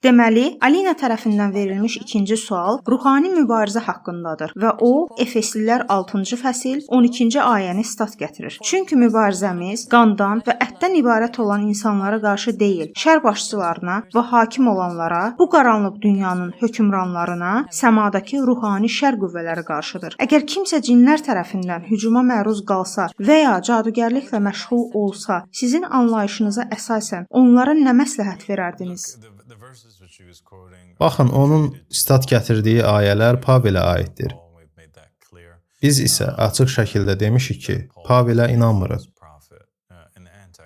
Deməli, Alina tərəfindən verilmiş ikinci sual ruhani mübarizə haqqındadır və o Efeslilər 6-cı fəsil 12-ci ayəni sitat gətirir. Çünki mübarizəmiz qandan və ətdən ibarət olan insanlara qarşı deyil, şər başçılarına və hakim olanlara, bu qaranlıq dünyanın hökmranlarına, səmadakı ruhani şər qüvvələrə qarşıdır. Əgər kimsə cinlər tərəfindən hücuma məruz qalsa və ya cadugərliklə məşğul olsa, sizin anlayışınıza əsasən onlara nə məsləhət verərdiniz? Baxın, onun sitat gətirdiyi ayələr Pavelə aiddir. Biz isə açıq şəkildə demişik ki, Pavelə inanmırıq.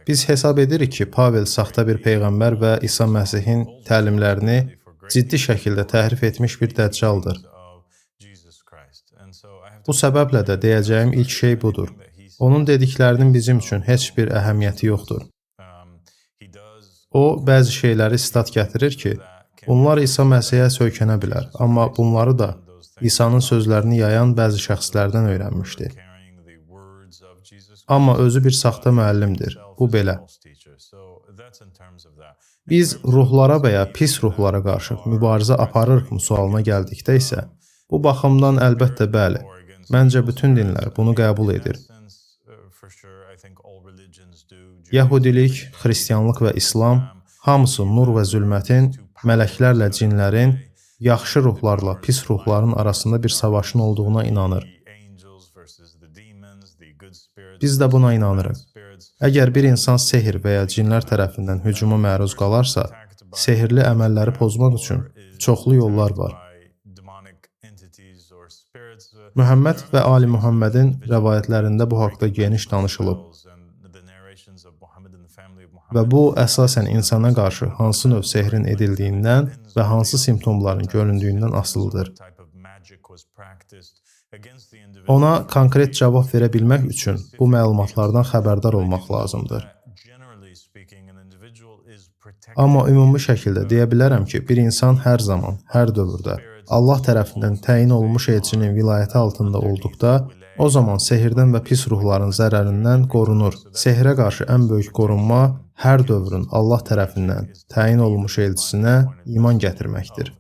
Biz hesab edirik ki, Pavel saxta bir peyğəmbər və İsa Məsihin təlimlərini ciddi şəkildə təhrif etmiş bir dəccaldır. Bu səbəblə də deyəcəyim ilk şey budur. Onun dediklərinin bizim üçün heç bir əhəmiyyəti yoxdur. O bəzi şeyləri sitat gətirir ki, bunlar İsa Məsihə söykənə bilər, amma bunları da İsa'nın sözlərini yayan bəzi şəxslərdən öyrənmişdi. Amma özü bir saxta müəllimdir. Bu belə. Biz ruhlara və ya pis ruhlara qarşı mübarizə aparırıqmı sualına gəldikdə isə, bu baxımdan əlbəttə bəli. Məncə bütün dinlər bunu qəbul edir. Yəhudilik, xristianlıq və İslam hamısı nur və zülmətin, mələklərlə cinlərin, yaxşı ruhlarla pis ruhların arasında bir savaşın olduğuna inanır. Biz də buna inanırıq. Əgər bir insan sehr və ya cinlər tərəfindən hücuma məruz qalarsa, sehrli əməlləri pozmaq üçün çoxlu yollar var. Məhəmməd və Ali Muhammədin rəvayətlərində bu haqda geniş danışılıb və bu əsasən insana qarşı hansı növ sehrin edildiyindən və hansı simptomların göründüyündən asılıdır. Ona konkret cavab verə bilmək üçün bu məlumatlardan xəbərdar olmaq lazımdır. Amma ümumi şəkildə deyə bilərəm ki, bir insan hər zaman, hər dövrdə Allah tərəfindən təyin olunmuş elçinin vilayəti altında olduqda, o zaman sehirdən və pis ruhların zərərindən qorunur. Sehrə qarşı ən böyük qorunma hər dövrün Allah tərəfindən təyin olunmuş elçisinə iman gətirməkdir.